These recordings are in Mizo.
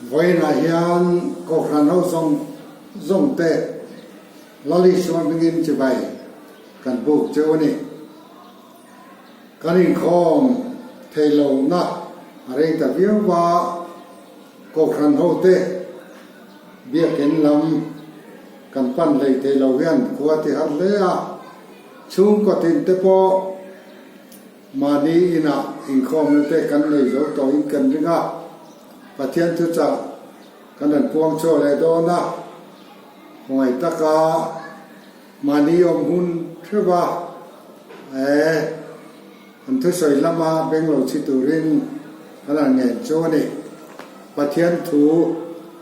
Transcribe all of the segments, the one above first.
Vawiinah hian Kohhran ho zawng zawng te Lal Isua hmingin chibai kan buk cheu a ni. Kan inkhawm thei lohna a rei ta viau va, Kohhran ho te biakin lam kan pan hlei thei lo hian khua ti har hle a, chhungkaw tin te pawh Mahni inah inkhawmna te kan nei zo tawhin kan ring a, Pathian thuchah kan rawn puang chhuak leh dawn a, khawngaih taka mahni awm hun hreuh a, e, an thusawi lama beng lo chhi turin kan han ngen chu a ni. Pathian thu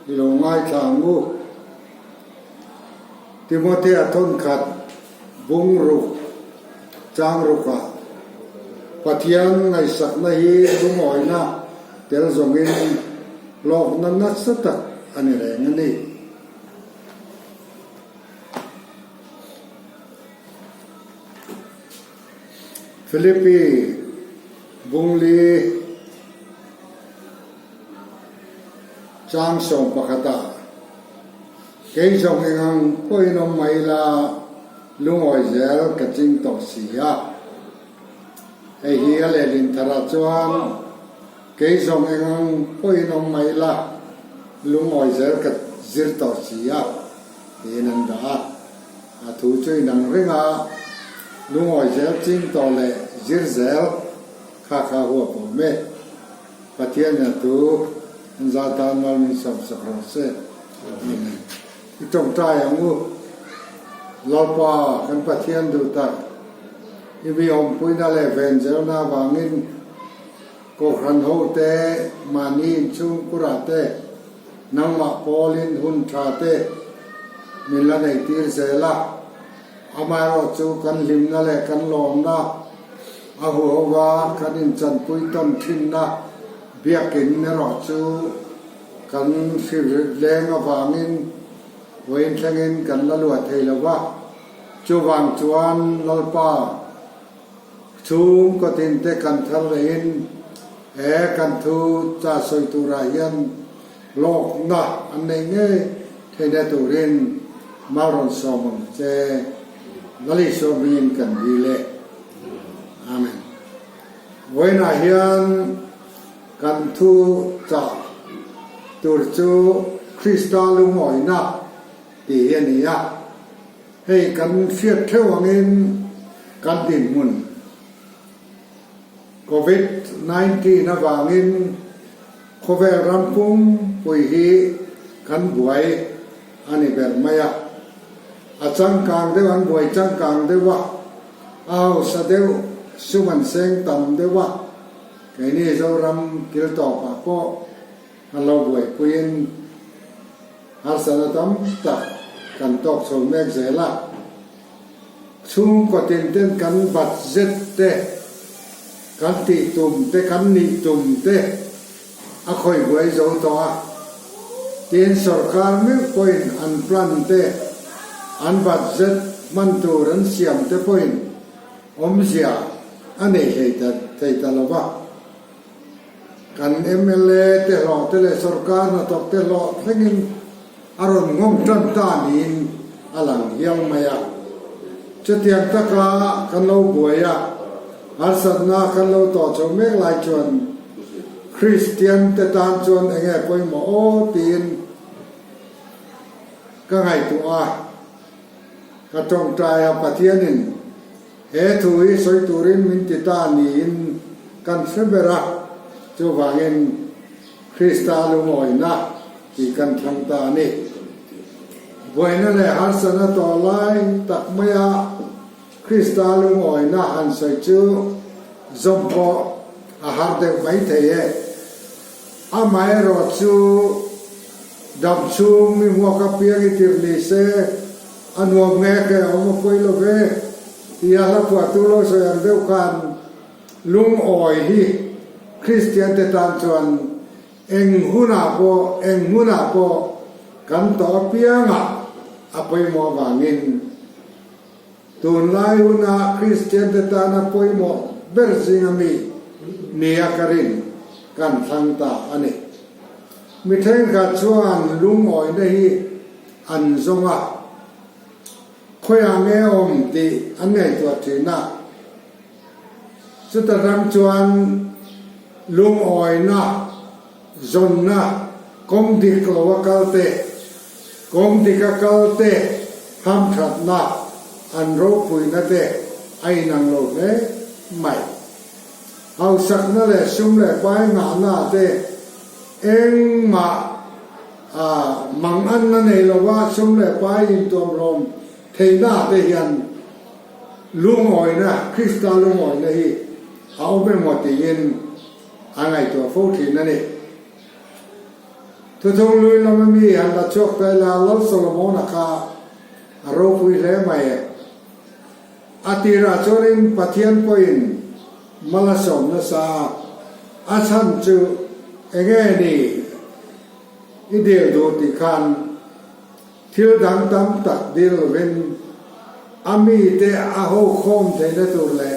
i lo ngaithla ang u. Timothea thawnkhat bung ruk chang rukah Pathian ngaihsakna hi lungawina tel zawngin hlawkna nasa tak a ni reng a ni. Philippi bungli chang sawm pakhatah Kei zawng engang pawhin awm mai ila lungawi zel ka ching tawh si a. Hei hi a lehlin tharah chuan kei zawng engang pawhin awm mai ila lungawi zel ka zir tawh si a tiin an dah a. A thu chu inang reng a, lungawi zel ching tawh leh zir zel kha kha huap awm e. Pathian a tu an za tan mal min sawm sak rawh se. Amen. I tawngtai ang u. Lalpa kan Pathian duh tak, i mi awmpuina leh venzelna avangin Kohhran ho te, mahni inchhungkurah te, nangmah pawlin hun tha te min la nei tir zel a. Amaherawhchu kan hlimna leh kan lawmna a huhova kan inchanpui tawn thinna biakin erawh chu kan hri leng avangin vawiin thlengin kan la luah thei lo va. Chuvang chuan Lalpa chhungkaw tinte kan thar lehin he kan thu cha sawi turah hian Hlawkna an nei ngei theihna turin mal rawn sawm ang che. Lalisua hmingin kan dil e. Amen. Vawiinah hian kan thu chah tur chu Krista lungawina tih hi a ni a. Hei kan hriat theuh angin kan dinhmun Covid 19 avangin Khawvel ram pumpui hi kan buai a ni ber mai a. A changkang deuh an buai changkang deuh a, a hausa deuh sum an seng tam deuh a, keini Zoram kil tawpah pawh an lo buaipuiin harsatna tam tak kan tawk chho mek zel a. Chhungkaw tin ten kan budget te, kan tih tum te, kan nih tum te a khawih buai zo tawh a. Tin, sorkar meuh pawhin an plan te, an budget hman tur an siam te pawhin awmzia a nei hlei ta thei ta lo va. Kan mla te hlawh te leh sorkar hnathawk te hlawh thlengin a rawn nghawng tan ta niin a lang hial mai a. Chutiang taka kan lo buai a, harsatna kan lo tawh chho mek lai chuan Kristian te tan chuan eng nge pawimawh aw tiin ka ngaihtuah a, ka tawngtai a, Pathianin he thu hi sawi turin min ti ta niin kan hre ber a, chuvangin Krista lungawina tih kan thlang ta a ni. Buaina leh harsatna tawh lai tak maia Krista lungawina han sawi chu zawm pawh a har deuh mai thei e. Amaherawh chu dam chhung mi hmuak apiang i tirh ni se a nuam nge ke awm a pawi lo ve tia hla phuahtu lo sawi ang deuh khan Lungawi hi Kristiante tan chuan eng hunah pawh, eng hmunah pawh kan tawh apiangah a pawimawh avangin tunlai huna Kristiante tana pawimawh ber zinga mi nia ka rin kan thlang ta a ni. Mi thenkhat chuan lungawina hi an zawng a, khawiah nge awm tih an ngaihtuah thin a. Chuta ram chuan lungawina zawnna kawng dik lo a kal te, kawng dik a kal te hamthatna an ropuina te a inang lo hle mai. Hausakna leh sum leh pai ngahna te engmah manganna nei lova sum leh pai intuamhlawm theihna te hian Lungawina, Krista lungawina hi a awm emaw tiin a ngaihtuah fo thin a ni. Thuthung lui lama mi han la chhuak ta ila Lal Solomona kha a ropui hle mai e. A tirah chuanin Pathian pawhin mal a sawm nasa a, a chhan chu enge ni i dil duh tih khan Thil dang tam tak dil lovin a mite a ho khawm theihna tur leh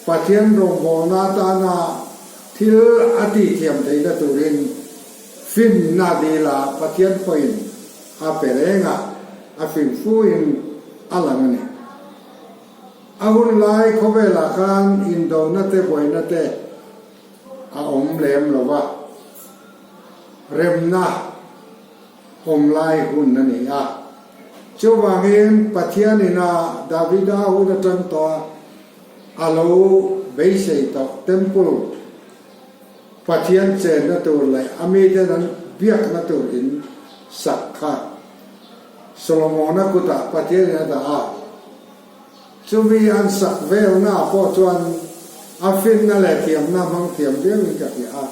Pathian rawngbawlna atana thil a tihthiam theihna turin finna dila Pathian pawhin a pe reng a, a fing fuin a lang a ni. A hun lai khawvelah khan indona te buaina te a awm lem lo va, remna, awm lai hun a ni a. Chuvangin Pathian ina Davida hun atang tawh a a lo beisei tawh Temple, Pathian chenna tur leh a miten an biakna tur in sak kha Solomona kutah Pathian in a dah a. Chumi an sak velna pawh chuan a finna leh thiamna hmang thiam viauin ka hria a,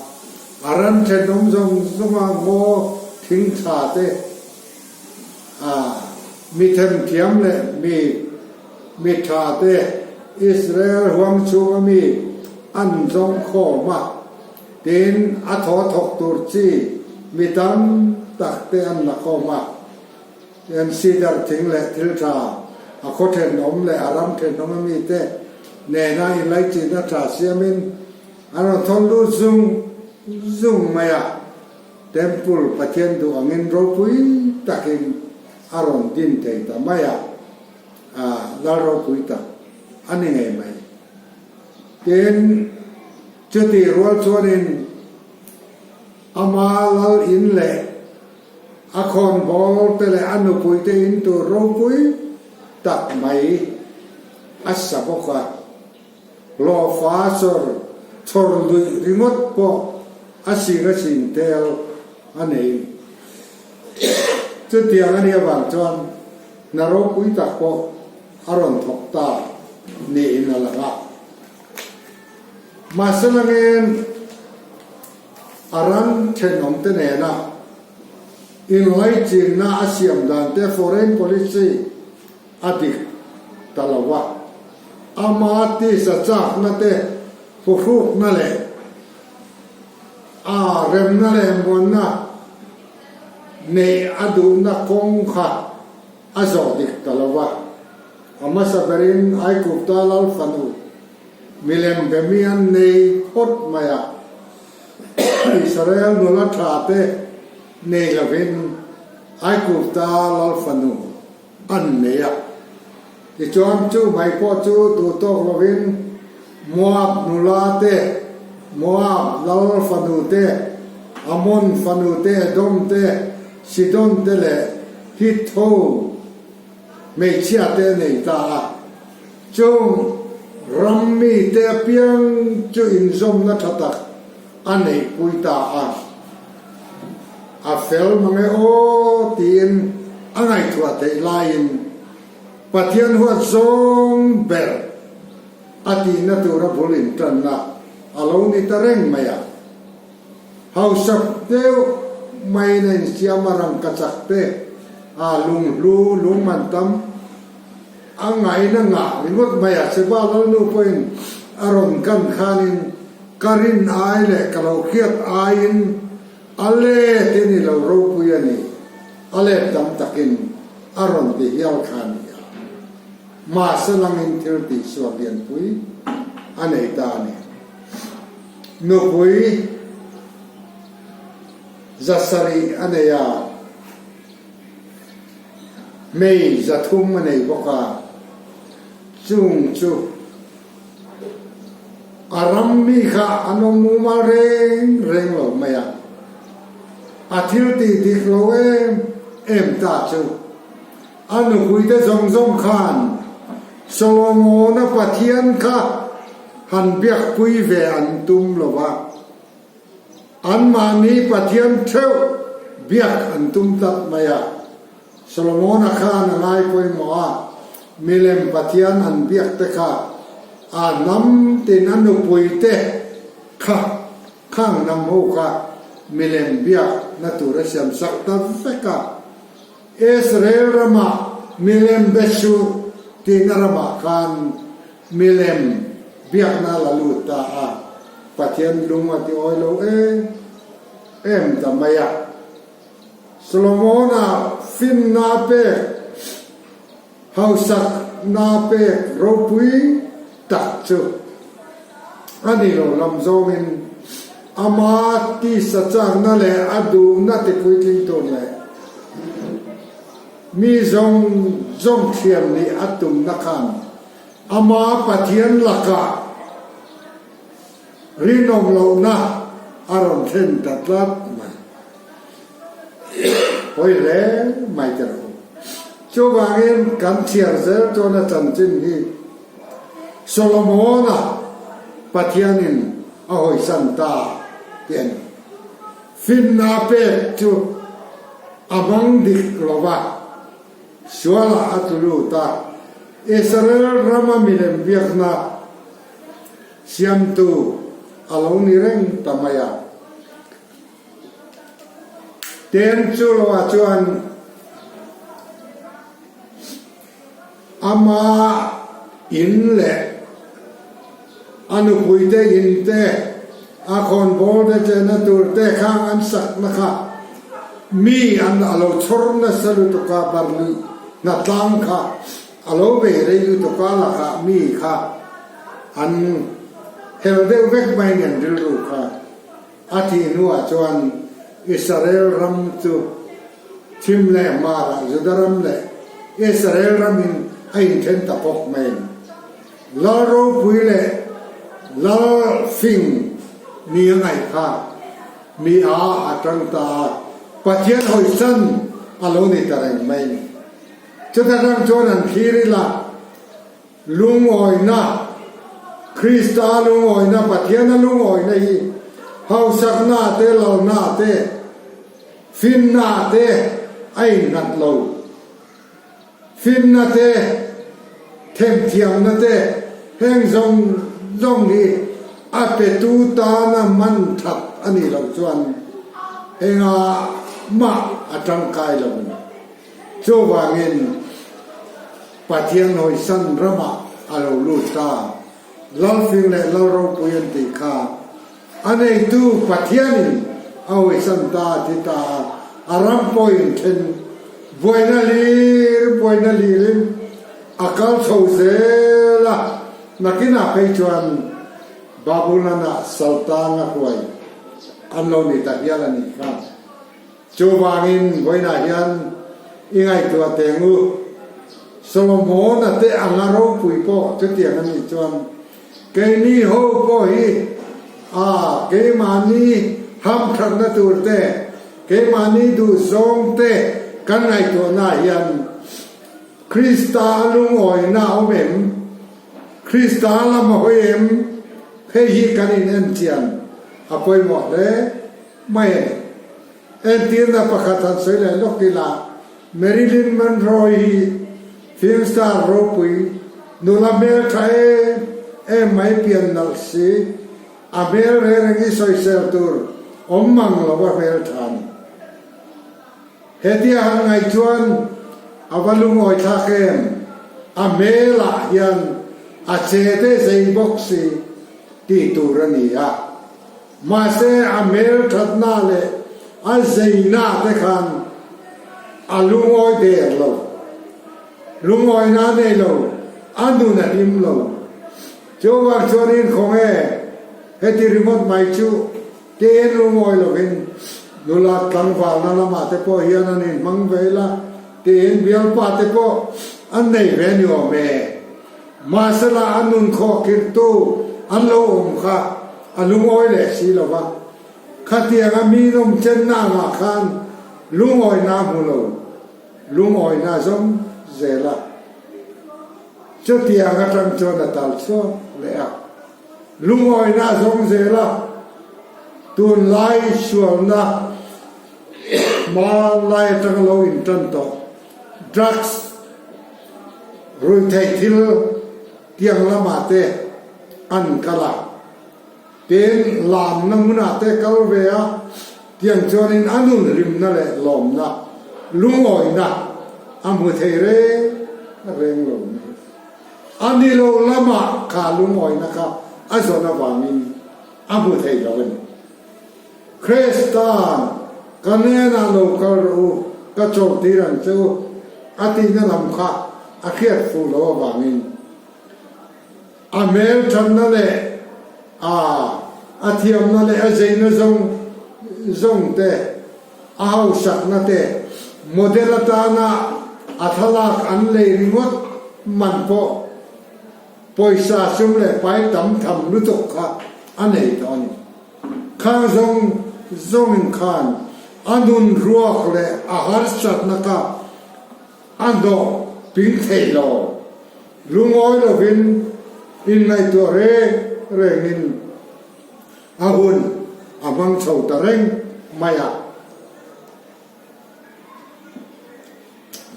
a ran thenawm zawng zawnga ngaw thing tha te, a mi themthiam leh mi mi tha te Israel huang chhunga mi an zawng khawm a, tin a thaw thawk tur chi mi tam tak te an la khawm a. Tin, Sidar thing leh thil tha, a khaw thenawm leh a ram thenawm a mite nena inlaichinna tha siamin an rawn thawn lut zung zung mai a. Temple Pathian duh angin ropui takin a rawn din thei ta mai a, lal ropui tak a ni ngei mai. Tin, chutih rual chuanin ama lal in leh A khawnbawl te leh a nupui te in tur ropui tak mai a sa bawk a, hlawhfa chawr chhawr luih ringawt pawh a sing a sing tel a nei. Chutiang a nih avang chuan hna ropui tak pawh a rawn thawk ta niin a lang a. Mahse langin. A ram thenawmte nena inlaichinna a siam dan te foreign policy a dik ta lo a, ama tisa chakna te phuhrukna leh a remna leh muanna neih a duhna kawng kha a zawh dik ta lo a. A hmasa berin Aigupta lal fanu Milem be mi an nei phawt mai a, Israel nula tha te nei lovin Aigupta lal fanu an nei a. Tichuan chu mai pawh chu duh tawk lovin Moab nula te, Moab lal fanu te, Ammon fanu te, Edom te, Sidon te leh Hit ho hmeichhia te a nei ta a. Chung ram mite apiang chu inzawmna tha tak a neihpui ta a. A fel mang e aw tiin a ngaihtuah theih laiin Pathian huat zawng ber a tihna tura bul intanna a lo ni ta reng mai a. Hausak deuh maiin a insiam a, rangkachak te, a lunghlu, lungman tam a ngain a ngah ringawt mai a, Seba Lalnu pawhin a rawn kan khanin ka rin ai leh ka lo hriat aiin a let in i lo ropui a ni, a let tam takin a rawn ti hial kha a ni a. Mahse langin thil tihsual lianpui a nei ta a ni. Nupui. 700 a nei a, hmei 300 a nei bawk a, chung chu a ram mi kha an awm mumal reng reng lo mai a, a thil tih dik lo em em ta chu a nupuite zawng zawng khan Solomona Pathian kha han biakpui ve an tum lo va. Anmahni Pathian theuh biak an tum tlat mai a. Solomona khan a ngai pawimawh a, milem Pathian an biak te kha a hnam tin a nupui te kha khang hnam ho kha milem biak na tur a siam sak ta vek a. Israel ramah milem be suh tihna ramah khan milem biakna la lut ta a, Pathian lung a ti awi lo em em ta mai a. Solomona finna pek, hausakna pek ropui tak chu a ni lo lam zawngin ama tisa chakna leh a duhna tipuitling tur leh mi zawng zawng thiam nih a tumna khan Ama Pathian lakah rinawm lohna a rawn thlen ta tlat mai. Hawi hle mai te rawh u. Chuvangin kan chhiar zel chuan a chanchin hi Solomona Pathianin a hawisan ta tih a ni. Finna pek chu a hmang dik lo va. Sualah a tlu lut a, Israel rama milem biakna siamtu a lo ni reng ta mai a. Ten chu loah chuan ama in leh a nupuite in te, a khawnbawl te chenna tur te khang an sakna kha mi an a lo chhawr nasa lutuk a, barluih hnatlang kha a lo bei rei lutuk a, lakah mi kha an hel deuh vek mai nen rilru kha a thih hnuah chuan Israel ram chu thim leh hmarah Juda ram leh Israel ramin a inthen ta bawk mai a ni. Lal ropui leh lal fing ni a ngaih kha mi a a tang ta a, Pathian hawisan a lo ni ta reng mai ni. Chuta tang chuan an thlir ila, lungawina, Krista lungawina, Pathiana lungawina hi hausakna te, lalna te, finna te a innghat lo. Finna te, themthiamna te, heng zawng zawng hi a petu tana man that a nih loh chuan engah mah a tangkai lo a ni. Chuvangin Pathian hawisan ramah a lo lut ta. Lalfing leh Lalropui an tih kha A neitu Pathianin a hawisan ta a ti ta a, a ram pawhin then buaina hlir buaina hlirin a kal chho zel a, nakinah phei chuan Babulon-ah saltang a hruai an lo ni ta hial a nih kha. Chuvangin vawiinah hian i ngaihtuah teng u, Solomon-a te anga ropui pawh chutiang a nih chuan keini ho pawh hi a keimahni hamthatna tur te, keimahni duhzawng te kan ngaihtuahnaah hian Krista a lungawina a awm em? Krista lam a hawi em? Hei hi kan inenchian a pawimawh hle. Mai a ni. Entirna pakhat han sawi leh lawk ila, Marilyn Monroe hi film star ropui, nula hmeltha em em mai pian nalh si, a hmel reng reng i sawisel tur awm mang lo a hmeltha a ni. Hetia han ngaih chuan a va lungawi thlak em, a hmelah hian a che te zei bawk si tih tur a ni a. Mahse a hmel thatna leh a zeina te khan a lungawi der lo. Lungawina a nei lo, a nun a hlim lo. Chuvang chuanin khawnge heti ringawt mai chu tiin lungawi lovin. Nula tlangvalna lamah te pawh hian an inhmang ve ila tiin bialpa te pawh an nei ve ni awm e. Mahsela a nun khawhkhirhtu an lo awm kha a lungawi leh si lo va, khatianga mi nawm chenna angah khan lungawina a hmu lo, lungawina a zawm zel a. Chutiang atang chuan a tal chhuak leh a. Lungawina a zawng zel a, tunlai sualna hma lai atanga lo intan tawh drugs, ruihtheih thil tiang lamah te an kal a, tin lamna hmunah te kal ve a, tiang chuanin a nun hlimna leh lawmna, lungawina a hmu thei reng reng lo mai. A ni lo lamah kha lungawina kha a zawn avangin a hmu thei lo a ni. Krista'n ka hnenah lo kal rawh u, ka chawlhtir ang che u a tihna lam kha a hriat fuh lo avangin a hmelthatna leh a a thiamna leh a zeina zawng zawng te a hausakna te model atana a thlalak an lei ringawt man pawh pawisa sum leh pai tam tham lutuk kha a nei tawh a ni. Khang zawng zawngin khan a nun ruak leh a harsatna kha a hnawh ping thei lo. Lungawi lovin inngaihtuah reng rengin A hun a hmang chho ta reng mai a.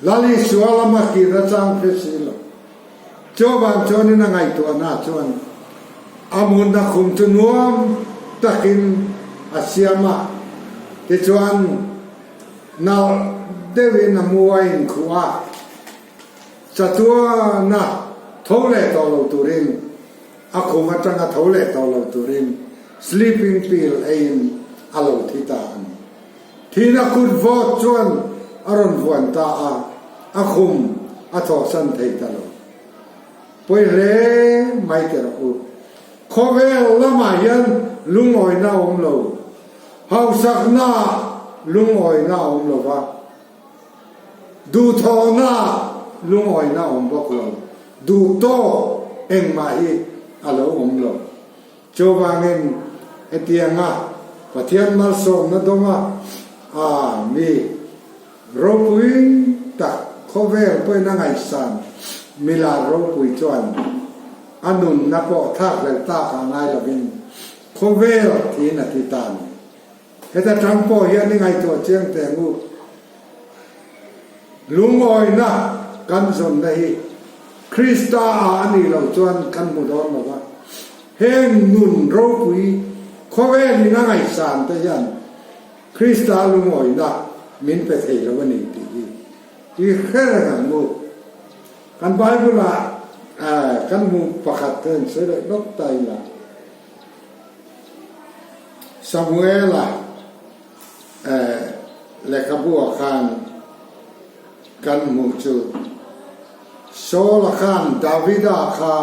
Lal Isua lama kir a chang hre si lo. Chuvang chuanin a ngaihtuahna chuan a munna khum chu nuam takin a siam a, tichuan nalh deuhin a mu a inkhuh a, chatuana tho leh tawh lo turin A khum atanga tho leh tawh lo turin sleeping pill eiin a lo thi ta a ni. Thina kut vawt chuan a rawn vuan ta a, a khum a thawhsan thei ta lo. Pawi hle mai teh rawh u. Khawvel lamah hian lungawina a awm lo, hausaknaah lungawina a awm lo va. Duhthawhna lungawina a awm bawk lo, duhtawk engmah hi a lo awm lo. Chuvangin hetianga Pathian malsawmna dawnga a mi ropui tak khawvel pawhin a ngaihsan milar ropui chuan a nunna pawh thlakhlelh tak ah ngai lovin khawvel tiin a ti ta a ni. Heta tang pawh hian i ngaihtuah chiang teh ang u. Lungawina kan zawnna hi Krista ah a nih loh chuan kan hmu dawn lo va. Heng nun ropui khawvelin a ngaihsan te hian Krista lungawina min pe thei lo a ni tih hi i hre reng ang u. Kan Bible ah kan hmuh pakhat te an sawi leh lawk ta ila. Samuela lehkhabu-ah khan kan hmuh chu Saul-a khan Davida kha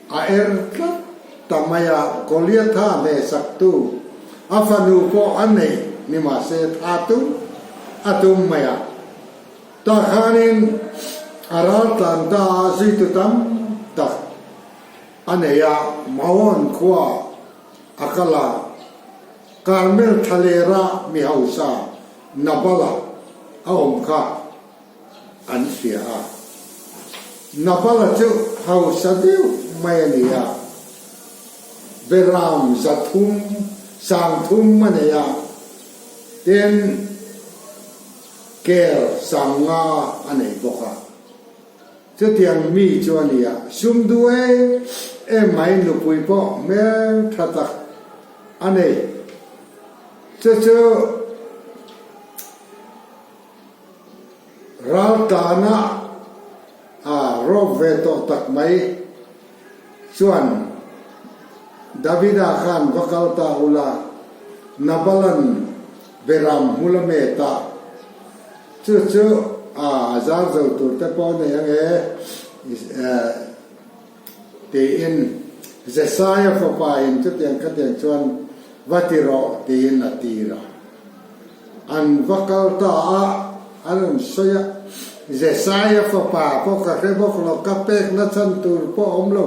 a er tlat ta mai a, Goliatha hnehsaktu a fanu pawh a neih ni mahse tha tum a tum mai a. Tah khanin a raltlan ta a zuitu tam tak. A nei a, Maon khua a kal a, Karmel thlalera mi hausa Nabala a awm kha an hria a. Nabala chu hausa deuh mai a ni a, Beram 300, 3000 a nei a, tin kel 5000 a nei bawk a. Chutiang mi chu a ni a, sum duh em em mai nupui pawh hmel tha tak a nei. Chu chu raltlana a rawp ve tawh tak mai chuan Davida khan va kal ta ula, Nabalan Beram hmula met a, Chu chu a zar zo tur te pawh a nei ang e, tiin Jesaia fapa in chutiang khatiang chuan va ti rawh tiin a tir a. An va kal ta a, an rawn sawi a, Jesaia fapa pawh ka hre bawk lo, ka pekna chhan tur pawh a awm lo,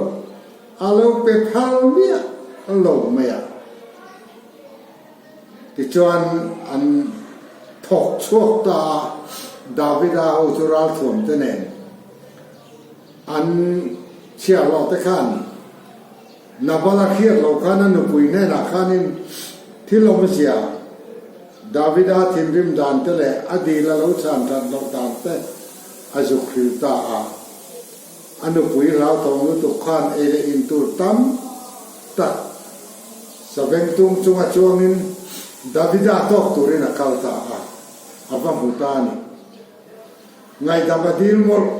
a lo pe phal miah lo mai a. Tichuan an thawk chhuak ta a, Davida ho chu ralthuam te nen an chhiahhlawh te khan Nabala hriat loh khan a nupui hnenah khanin thil awmzia, Davida thinrim dan te leh a dil a lo chhan that loh dan te a zuk hrilh ta a. A nupui hlauthawng lutuk khan ei leh in tur tam tak savengtung chunga chuangin Davida tawk turin a kal ta a, a va hmu ta a ni. Ngaihdam a dil mawlh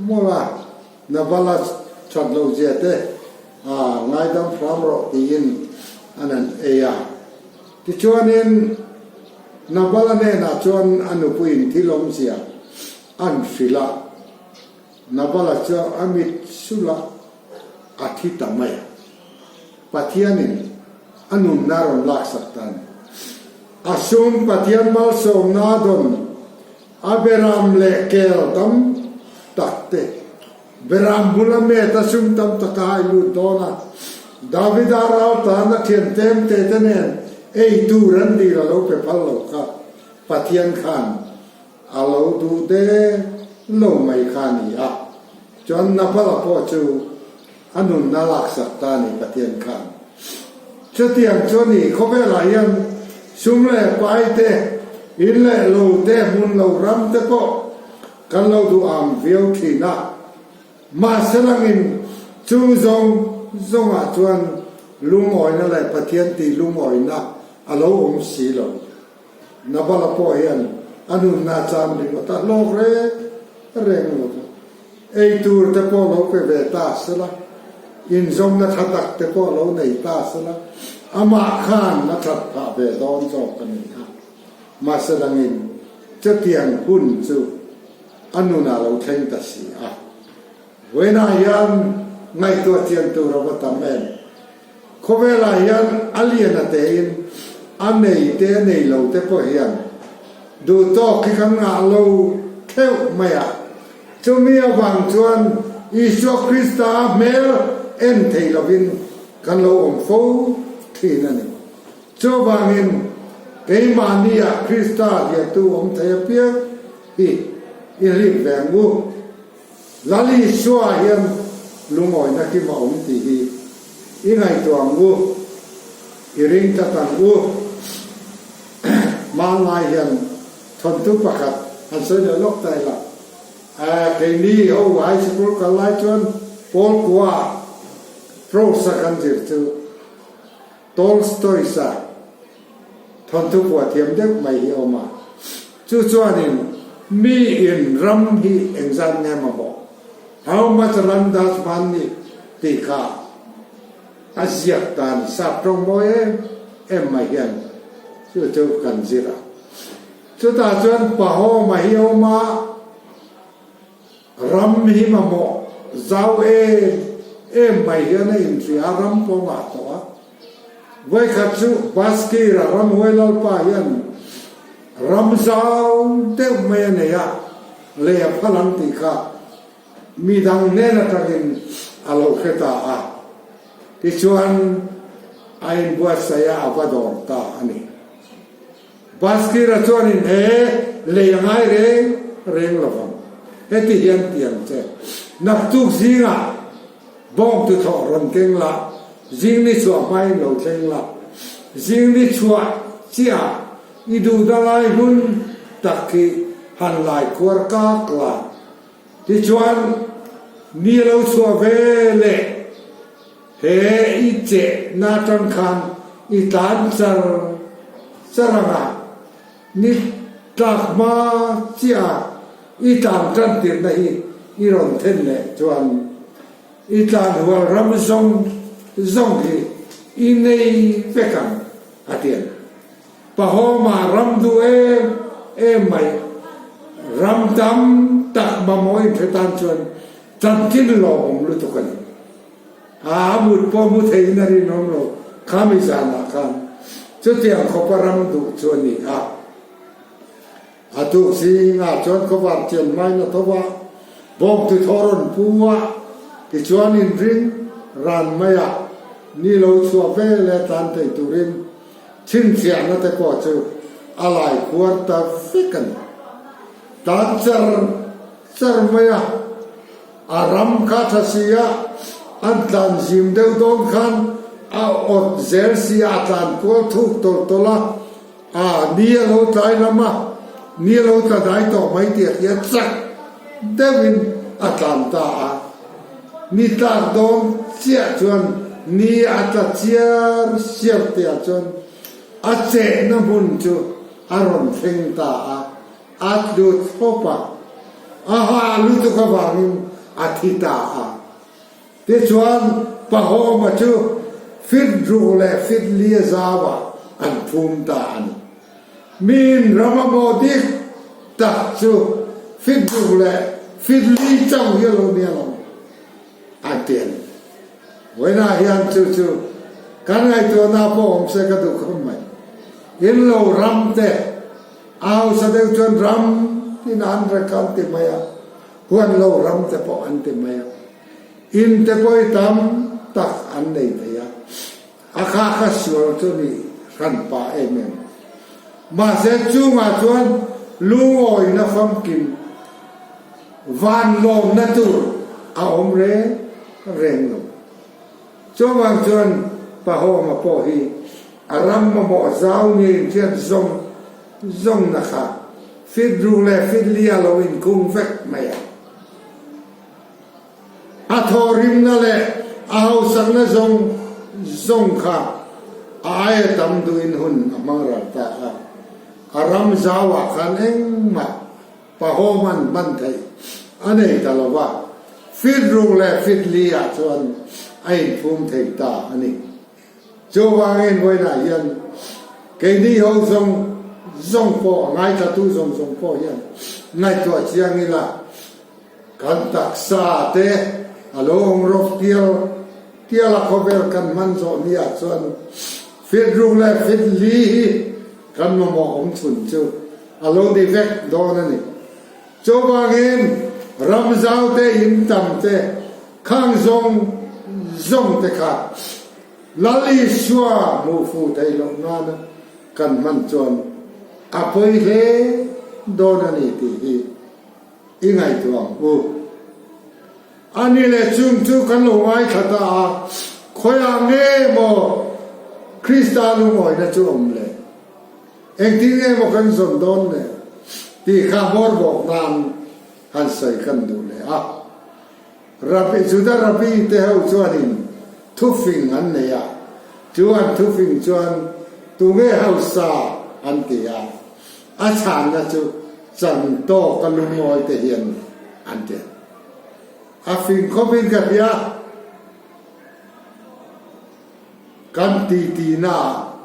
mawlh a. Nabala that lo zia te a ngaidam hram rawh tiin an han ei a. Tichuanin Nabala hnenah chuan a nupuiin thil awmzia an hrilh a, Nabala chu a mit sulh a, a thi ta mai a. Pathianin a nunna rawn laksak ta a ni. A sum Pathian malsawmna a dawn A beram leh kel tam tak te, beram bula met a sum tam tak a hai lut dawn a, Davida ral tan a thian tlem te te nen ei tur an dil a lo pe phal lo kha Pathian khan a lo duh de lo mai kha a ni a, chuan Nabala pawh chu a nunna laksak ta a ni Pathian khan. Chutiang chu a ni, khawvelah hian sum leh pai te, in leh lo te, hmun lo ram te pawh kan lo duh ang viau thin a. Mahse langin chung zawng zawngah chuan lungawina leh Pathian tih lungawina a lo awm si lo. Nabala pawh hian a nunna chan ringawt a hlawk reng reng lo va, ei tur te pawh lo pe ve ta sela, inzawmna tha tak te pawh lo nei ta sela, amah khan a that phah ve dawn zawk a ni a. Mahse dangin chutiang hun chu a nunah lo thleng ta si a. Vawiinah hian ngaihtuah chian tur a va tam em? Khawvelah hian a lian a tein a nei te a nei lo te pawh hian duh tawk hi kan ngah lo theuh mai a. Chumi avang chuan Isua Krista hmel en thei lovin kan lo awm fo thin a ni. Chuvangin keimahnia Krista hliahtu awm thei apiang hi i hlip ve ang u. Lal Isua hian lungawina kim a awm tih hi i ngaihtuah ang u, i ring tlat ang u. Hmanlai hian thawnthu pakhat han sawi leh lawk ta ila, keini ho high sikul kal lai chuan Paul Kua prose a kan zir chu Tolstoy-sa thawnthu phuah thiam deuh mai hi a awm a. Chu chuanin mi in ram hi engzat nge mamawh? How much land does man need? tih kha a ziak ta a ni. Sap tawng mawi em em mai hian chu chu kan zir a. Chutah chuan Pahoma hi a awm a. Ram hi mamawh zau em em mai hian a inhria a, ram pawh ngah tawh a. Vawikhat chu Baskira ramhuai lalpa hian ram zau deuh mai a nei a, lei a phal ang tih kha mi dang hnen atangin a lo hre ta a. Tichuan a inbuatsaih a, a va dawr ta a ni. Baskira chuanin he lei a ngai reng reng lo vang. Heti hian ti ang che, Naktuk zingah bawng tuthawh rawn keng la, zing ni chhuah hmain lo thleng la, zing ni chhuah chiah i duhna lai hmun tak hi han lai khuar kak la. Tichuan, ni a lo chhuah ve leh he i chehna atang khan i tlan char char ang a, ni tlak hma chiah a i tlan tan tirhna hi i rawn then leh chuan i tlan hual ram zawng zawng hi i nei vek ang, a ti a ni. Pahawma ram duh em em mai, ram tam tak mamawh inhre tan chuan chanchin lawmawm lutuk a ni. A mut pawh mu theiin a rinawm lo, khami zanah khan chutiang khawpa ram duh chu a ni a. A tuk zingah chuan khawvar chian hmain a tho a, bawng ti thaw rawn pu a, tichuan inring ran mai a, ni lo chhuah ve leh tlan thei turin chhinchhiahna te pawh chu a lai khuar ta vek a ni. Tlan char char mai a, a ram kha tha si a, an tlan zim deuh dawn khan a awt zel si a, a tlan kual thuk tawlh tawlh a, A, ni a lo tlai lam a, ni a lo tla dai tawh mai tih a hria chak deuhin a tlan ta a. Ni tlak dawn chiah chuan ni a tla chiar siar tihah chuan a chehna hmun chu a rawn thleng ta a, a tlu thlawp a, a hah lutuk avangin a thi ta a. Tichuan, Pahoma chu fit ruk leh fit li a zauah an phum ta a ni. Miin ram a maw dik tak chu fit ruk leh fit li chauh hi a lo nia lo a ti a ni. Vawiinah hian chu chu kan ngaihtuahna pawh awm se ka duh khawp mai. In lo ram te a hausa deuh chuan ram tin an rek an ti mai a. Huan lo ram te pawh an ti mai a, in te pawh hi tam tak an nei thei a, a kha kha sual chu ni hran pah em em. Mahse chungah chuan lungawina famkim van lawmna tur a awm reng reng lo. Chuvang chuan Pahoma pawh hi a ram mamawh zau nge inhriat zawng zawngna kha fit ruk leh fit li a lo inkhung vek mai a. A thawhrimna leh a hausakna zawng zawng kha a aia tam duhin hun a hmang ral ta a. A ram zauah khan engmah Pahawman hman theih a nei ta lo va, fit ruk leh fit li ah chuan a inphum thei ta a ni. Chuvangin vawiinah hian keini ho zawng zawng pawh, a ngaithlatu zawng zawng pawh hian ngaihtuah chiang ila kan taksa te a lo awm rawk tial tial a khawvel kan hman zawh ni ah chuan fit ruk leh fit li hi kan mamawh awm chhun chu a lo ni vek dawn a ni. Chuvangin ram zau te, in tam te, khang zawng zawng te kha Lal Isua hmuh fuh theih loh nana kan hman chuan a pawi hle dawn a ni tih hi i ngaihtuah ang u. A ni leh chung chu kan lo ngaithla ta a, khawiah nge maw Krista lungawina chu awm le? Engtin nge maw kan zawn dawn le? Tih kha hmawr bawk nan han sawi kan duh leh a. Rabbi, Juda Rabbi te ho chuanin thufing an nei a, chu an thufing chuan tunge hausa an ti a, a chhanna chu chan tawka lungawi te hian an ti a. A fing khawpin ka hria, kan titi naah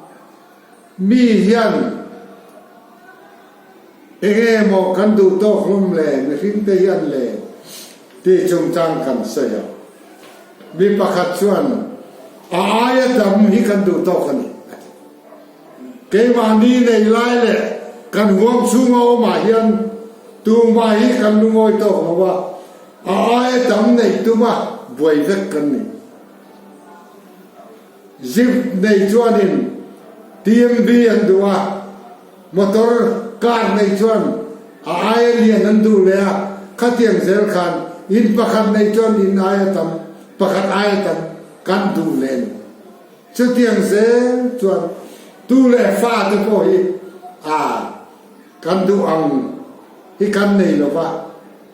mi hian Enge maw kan duh tawk hlawm le mihring te hian le tih chungchang kan sawi a. Mi pakhat chuan a aia tam hi kan duh tawk a ni a ti. Keimahni nei lai leh kan huam chhunga awmah hian tumah hi kan lungawi tawk lo a, a aia tam neih tuma buai vek kan ni. Zip nei chuanin TMB an duh a, motor car nei chuan a aia lian an duh leh a, khatiang zel khan in pakhat nei chuan in aia tam, pakhat aia tam kan duh leh a ni. Chutiang zel chuan tu leh fa te pawh hi a kan duh ang hi kan nei lo va,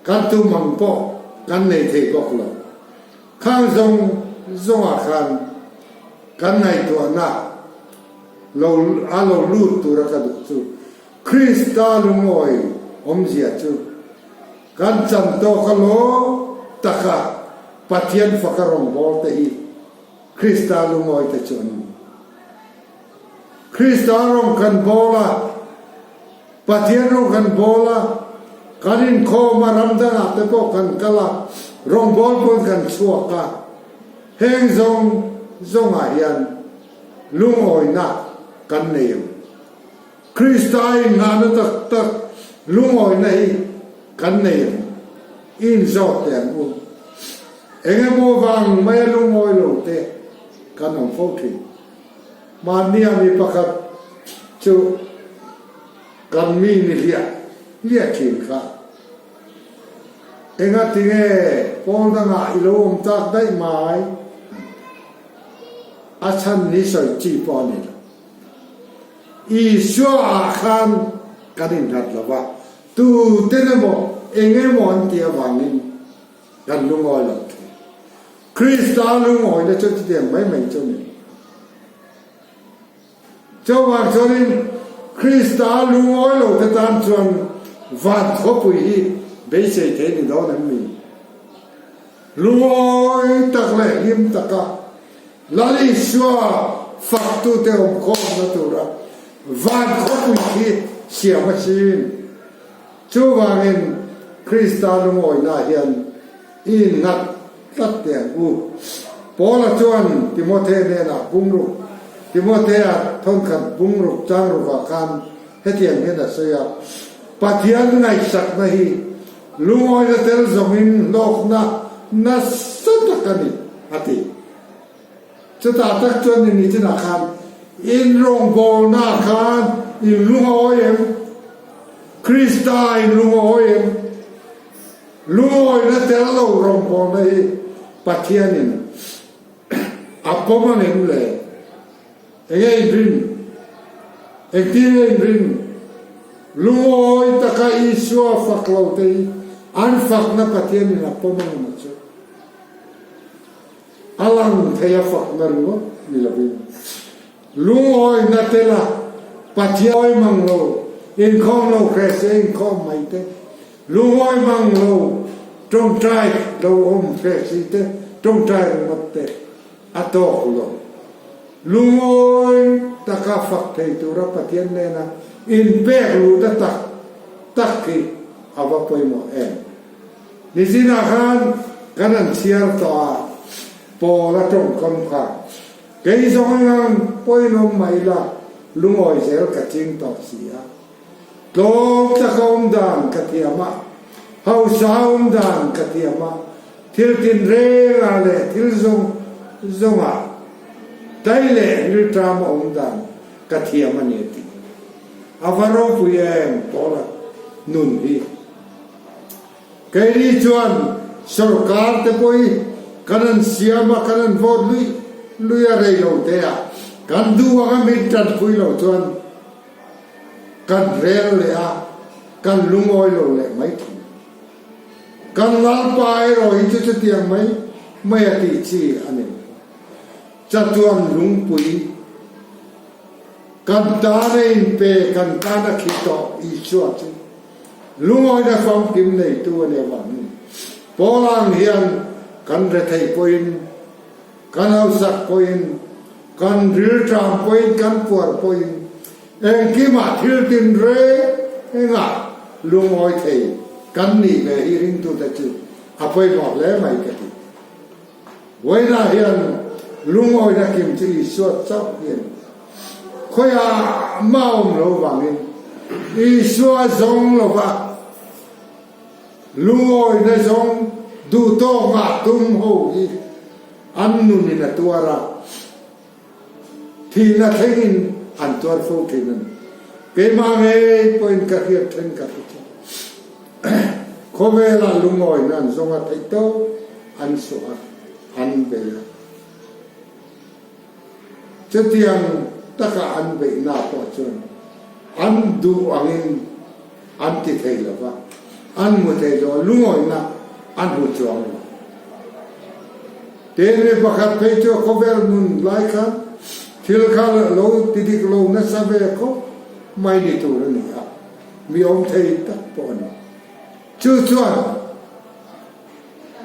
kan tum ang pawh kan nei thei bawk lo. Khang zawng zawngah khan kan ngaihtuahna lo a lo lut tura ka duh chu Krista lungawi awmzia chu kan chan tawka lawm taka Pathian faka rawngbawlte hi Krista lungawite chu an ni. Krista rawng kan bawl a, Pathian rawng kan bawl a, kan inkhawm a, ram dangah te pawh kan kal a, rawngbâwl pawn kan chhuak a, heng zawng zawngah hian lungawina kan nei ang. Krista innghahna tak tak. Lungawina hi kan nei ang, i inzawt teh ang u. Engemaw vang maia lungawi lo te kan awm fo thin. Mahnia mi pakhat chu kan mi ni hliah hliah thin kha. Engatinge pawl dangah i lo awm tak daih mai? A chhan ni sawi chi pawh a ni lo. Isua ah khan kan innghat lo va, tuten emaw eng emaw an tih avangin kan lungawi lo thei. Krista lungawina chu chutiang mai mai chu a ni lo. Chuvang chuanin Krista lungawi lo te tan chuan van khawpui hi beisei thei ni dawn em ni? Lungawi tak leh hlim taka Lal Isua faktute awmkhawmna tura van khawpui khi siam a chin. Chuvangin Krista lungawina hian i innghat tlat teh ang u. Paula chuan Timothe hnenah bungruk, Timothea thawnkhat bungruk changrukah khan hetiang hian a sawi a, Pathian ngaihsakna hi lungawina tel zawngin hlawkna nasa tak a ni, a ti. Chutah tak chuan ni nichinah khan in rawngbawlna khan in lung a awi em? Krista in lung a awi em? Lungawina tel lo rawngbawlna hi Pathianin a pawm ang em le? Enge in rin? Engtin nge in rin? Lungawi taka Isua fak lo te hi an fakna Pathianin a pawm ang emaw chu? A lang thei a fakna ringawt ni lovin lungawina tela Pathian awi mang lo, inkhawm lo hreh se inkhawm mai te, lungawi mang lo tawngtai lo awm hreh si te tawngtai ringawt te a tawk lo. Lungawi taka fak thei tura Pathian nena inpek luhna tak tak hi a va pawimawh em? Nizinah khan kan han chhiar tawh a, Paul a tawngkam kha, Kei zawng engang pawhin awm mah ila, lungawi zel ka ching tawh si a. Tlawm taka awm dan ka thiam a, hausa awm dan ka thiam a, thil tinrengah leh thil zawng zawngah tai leh rilṭama awm dan ka thiam a ni a ti. A va ropui em Paula nun hi. Keini chuan sorkar te pawh hi kan an siam a, kan an vote lui lui a rei lo te a, kan duh anga min tanpui lo chuan kan rel leh a, kan lungawi lo leh mai thung. Kan Lalpa erawh hi chu chutiang mai mai a tih chi a ni lo. Chatuan lungpui kan tana inpe, kan tana khi tawh Isua chu Lungawina famkim neitu a nih avangin Paul-a'n hian kan rethei pawhin, kan hausak pawhin, kan rilṭam pawhin, kan puar pawhin engkimah thil tinrengah lungawi thei kan nih ve hi ringtute chu a pawimawh hle mai ka ti. Vawiinah hian lungawina kim chu Isua chauh hi a ni. Khawiah mah awm lo vangin Isua zawng lova lungawina zawng duhtawk ngah tum ho hi an nunin a tuar a, thihna thlengin an tuar fo thin a ni. Keimah ngei pawhin ka hriat then ka hre thin. Khawvelah lungawina an zawng a theih tawp an suah a, an bei a. Chutiang taka an beihna pawh chuan an duh angin an ti thei lo va, an hmu thei lo a, lungawina an hmu chuang lo. Tin, mi pakhat phei chu khawvel nun lai khan thil kha lo ti dik lo nasa ve khawp mai ni tur a ni a, mi awm thei tak pawh a ni. Chu chuan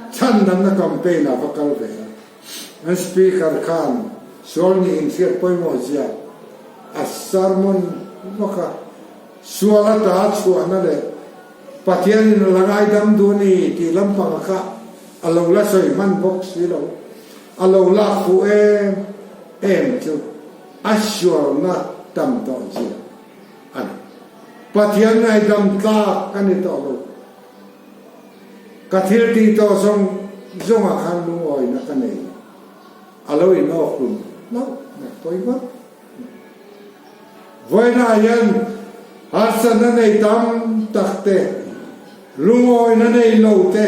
chhandamna campaign ah va kal ve a, an speaker khan sual nih inhriat pawimawh zia a sermon vak a, sual ata chhuahna leh Pathianin a la ngaidam duh a ni tih lampanga kha a lo la sawi hman bawk si lo. A lo lak fuh em em chu a sualna tam tawh zia a ni. Pathian ngaihdam tlak ka ni tawh lo. Ka thil tih tawh zawng zawngah khan lungawina ka nei. A lo inawk hlum hlauh mai pawi vat mai. Vawiinah hian harsatna nei tam tak te, lungawina nei lo te,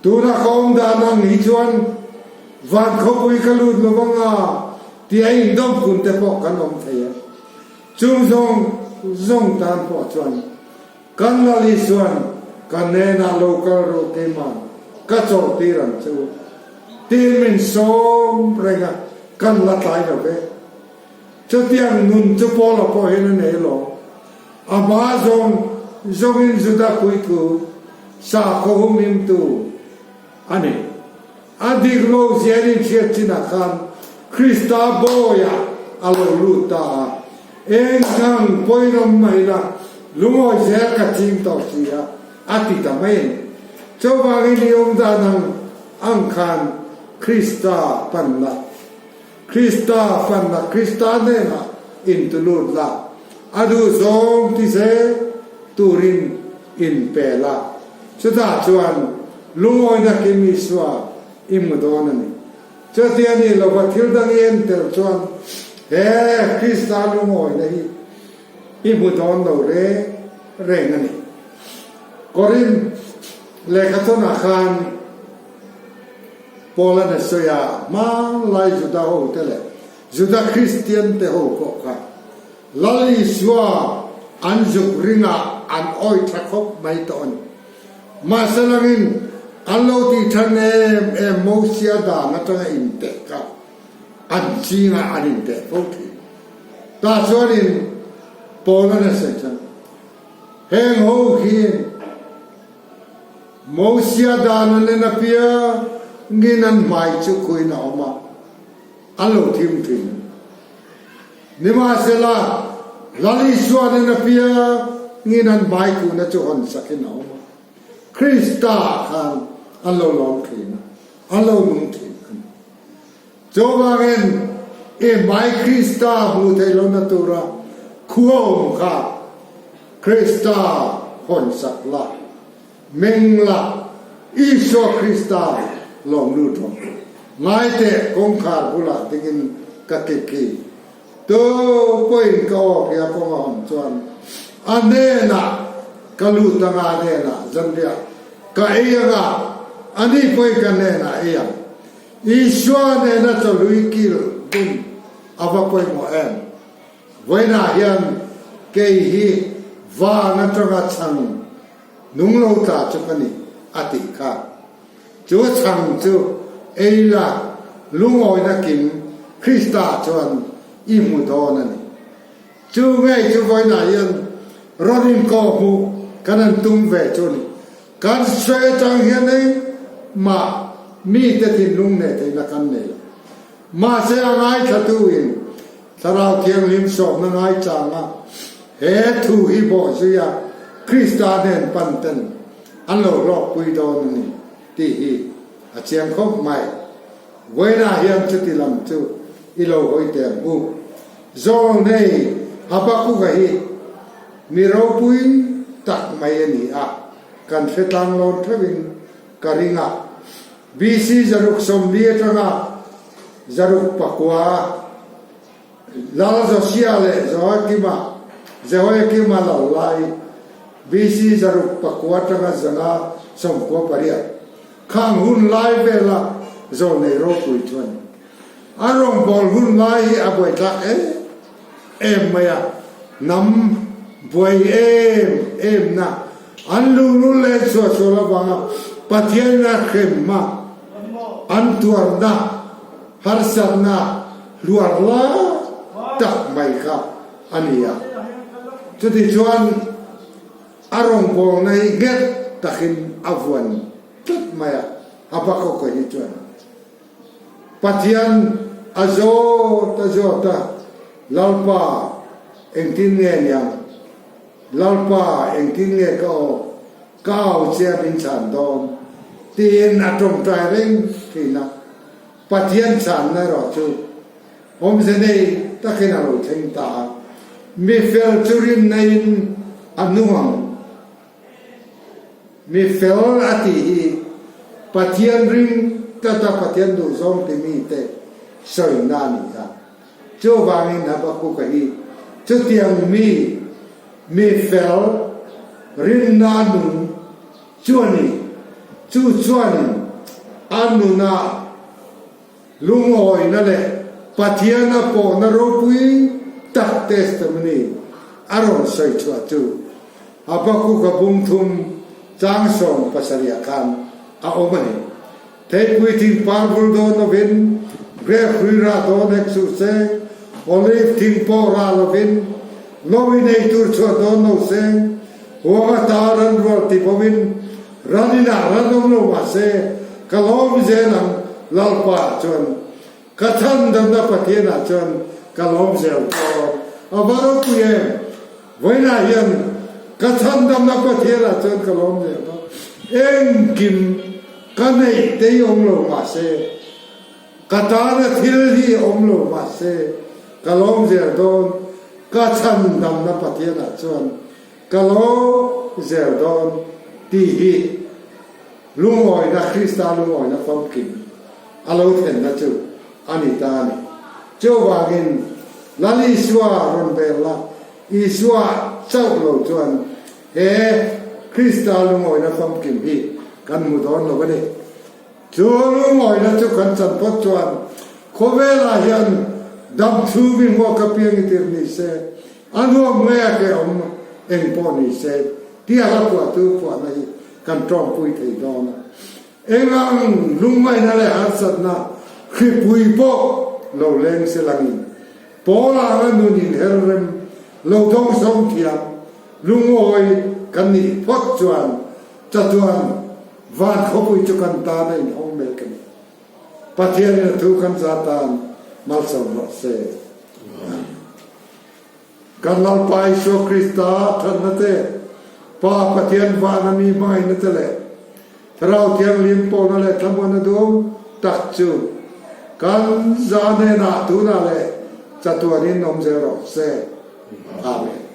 tuna ka awm dan ang hi chuan van khawpui ka lut lo vang a tih a indawm kun te pawh kan awm thei a. Chung zawng zawng tan pawh chuan Kan Lal Isuan ka hnenah lo kal rawh keimah ka chawlhtir ang che u tiin min sawm reng a, kan la tlai lo ve. Chutiang nun chu Paula pawh hian a nei lo. A hma zawng zawngin Juda puithu sakhaw humhimtu a ni. A dik lo zian in hriat chinah khan Krista bawiah a lo lut ta a, eng kang pawi ram mai la lungawi zel ka ching tawh si a, a ti ta mai a ni. Chuvangin i awm dan ang ang khan Krista pan la, Krista pan la, Krista hnenah intulut la, a duh zawng ti zel turin inpe la. Chutah chuan lungawina kim Isua i hmu dawn a ni. Chutia ni lova thil dang i en tel chuan he Krista lungawina hi i hmu dawn lo reng reng a ni. Korinth lehkhathawnah khan Paula'n a sawi a, hmanlai Juda hote leh Juda Kristian te ho pawh kha Lal Isua an zuk ringah an awi tha khawp mai tawh a ni. Mahse langin an lo tih than em em Mosia dan atanga inteh kha an chingah an inteh fo thin. Tah chuanin Paula'n a sawi chuan, Heng ho hian Mosia dan an en apiangin an hmai chu khuin a awm a, an lo thim thin. Nimahsela, Lal Isuanin a piangin an hmaikuna chu hawn sakin a awm a, Krista khan an lo lawm thin a, an lo nung thin a ni. Chuvangin, i hmai Krista hmuh theih lohna tura khua awm kha Krista hawn sak la. Meng la, Isua Krista lawm lut rawh. Ngai teh kawngkhar bulah dingin ka kik hi. Tu pawhin ka aw hria kawng a hawn chuan a hnenah ka lut anga a hnenah zanriah ka ei anga ani pawhin ka hnenah ei ang. Isua nena chawhlui kil dum a va pawimawh em? Vawiinah hian kei hi van atanga chhang Nung lo tla chu ka ni, a tih kha. Chu chhang chu ei la, lungawina kim Krista chuan i hmu dawn a ni. Chu ngei chu vawiinah hian rawn inkawh hmuh kan han tum ve chu a ni. Kan sawi atang hian engmah mite thinlung hneh theihna kan nei lo. Mahse a ngaithlatuin Thlarau Thianghlim sawmna ngaichanga he thu hi bawhzuia Krista hnen pan ten an lo hlawkpui dawn a ni tih hi a chiang khawp mai. Vawiinah hian chuti lam chu i lo hawi teh ang u. Zawlnei Habakuka hi mi ropui tak mai a ni a, kan hre tlang lo theuhin ka ring a. BC 640 atanga 606 Lal Josia leh Jehoiakima Jehoiakima lal lai BC 606 atanga 598 khang hun lai vela zawlnei ropui chu a ni. A rawngbâwl hun lai hi a buaithlak em em mai a, hnam buai em em na an lunglul leh suahsual avanga Pathian a hrem a, an tuarna harsatna hluar lai tak mai kha a ni a. Chutichuan a rawngbâwlna hi nghet takin a vuan tlat mai a, Habakkuk-a hi chuan. Pathian a zawt a zawt a, Lalpa, engtin nge niang? Lalpa, engtin nge ka aw, ka au che a min chhan dawn? tiin a tawngtai reng thin a. Pathian chhanna erawh chu awmze nei takin a lo thleng ta a. Mi fel chu rinna-in a nung ang. Mi fel a tih hi Pathian ring tlata Pathian duhzawng timi te sawina a ni a. Chuvangin Habakkuk-a hi chutiang mi, mi fel, rinna nung chu a ni. Chu chuanin a nunah Lungawina leh Pathiana pawhna ropui tak testimony a rawn sawi chhuah chu Habakkuk-a bung thum chang 70 ah khan a awm a ni. Theipui thing par vul dawn lovin, grep hrui rah dawn hek suh se, olive thing pawh rah lovin, lo in ei tur chhuah dawn lo se, huang ata ran rual ti bawmin Ran inah ran awm lo mah se, ka lawm zel ang, Lalpa ah chuan. Ka chhandamna Pathian ah chuan ka lawm zel tawh. A va ropui em! Vawiinah hian ka chhandamna Pathian ah chuan ka lawm zel tawh. Engkim ka neih te hi awm lo mah se, ka tana thil hi awm lo mah se, ka lawm zel dawn, ka chhandamna Pathian ah chuan Ka lo zel dawn tih hi lungawina, Krista lungawina famkim a lo thlenna chu a ni ta a ni. Chuvangin Lal Isua rawn bel la, Isua chauh lo chuan he Krista lungawina famkim hi kan hmu dawn lo a ni. Chu lungawina chu kan chan phawt chuan khawvelah hian dam chhung i hmuak apiang i tir ni se, A nuam nge a ke awm eng pawh ni se tia hla phuahtu phuahna hi kan tawngpui thei dawn a. Engang lungngaihna leh harsatna hripui pawh lo leng se langin pawl anga nun inher rem lo dawngsawm thiam lungawi kan nih phawt chuan chatuan van khawpui chu kan tan a inhawng mek a ni. Pathianin a thu kan za tan malsawm rawh se. Amen. Kan Lalpa Isua Krista thatna te, Pa Pathian vana mi hmangaihna te leh Thlarau Thianghlim pawhna leh thlamuanna duhawm tak chu kan za hnenah tunah leh chatuanin awm zel rawh se. Amen.